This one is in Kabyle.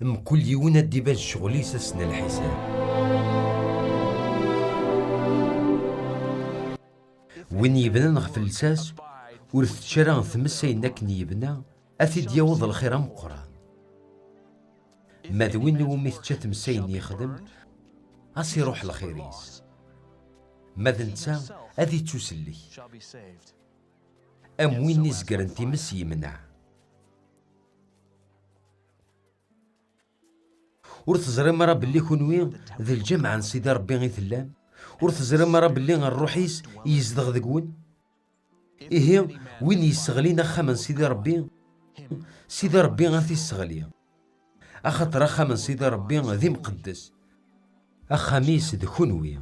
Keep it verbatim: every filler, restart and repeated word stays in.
Mkul yiwen ad d-iban ccɣel-is ass n lḥisab. Win yebnan ɣef lsas, ur tečč ara tmes ayen akken yebna, ad t-id-yaweḍ lxir ameqqran. Ma d win iwumi tečča tmes ayen yexdem, as iruḥ lxir-is. Ma d netta, ad ittusellek. Am win izegren times yemneɛ. Ur teẓrim ara belli kunwi d lǧameɛ n Sidi Ṛebbi i tellam? Ur teẓrim ara belli Ṛṛuḥ-is yezdeɣ deg-wen? Ihi, win yesseɣlin axxam n Sidi Ṛebbi, Sidi Ṛebbi ad t-isseɣli. Axaṭer axxam n Sidi Ṛebbi d imqeddes. Axxam-is d kunwi.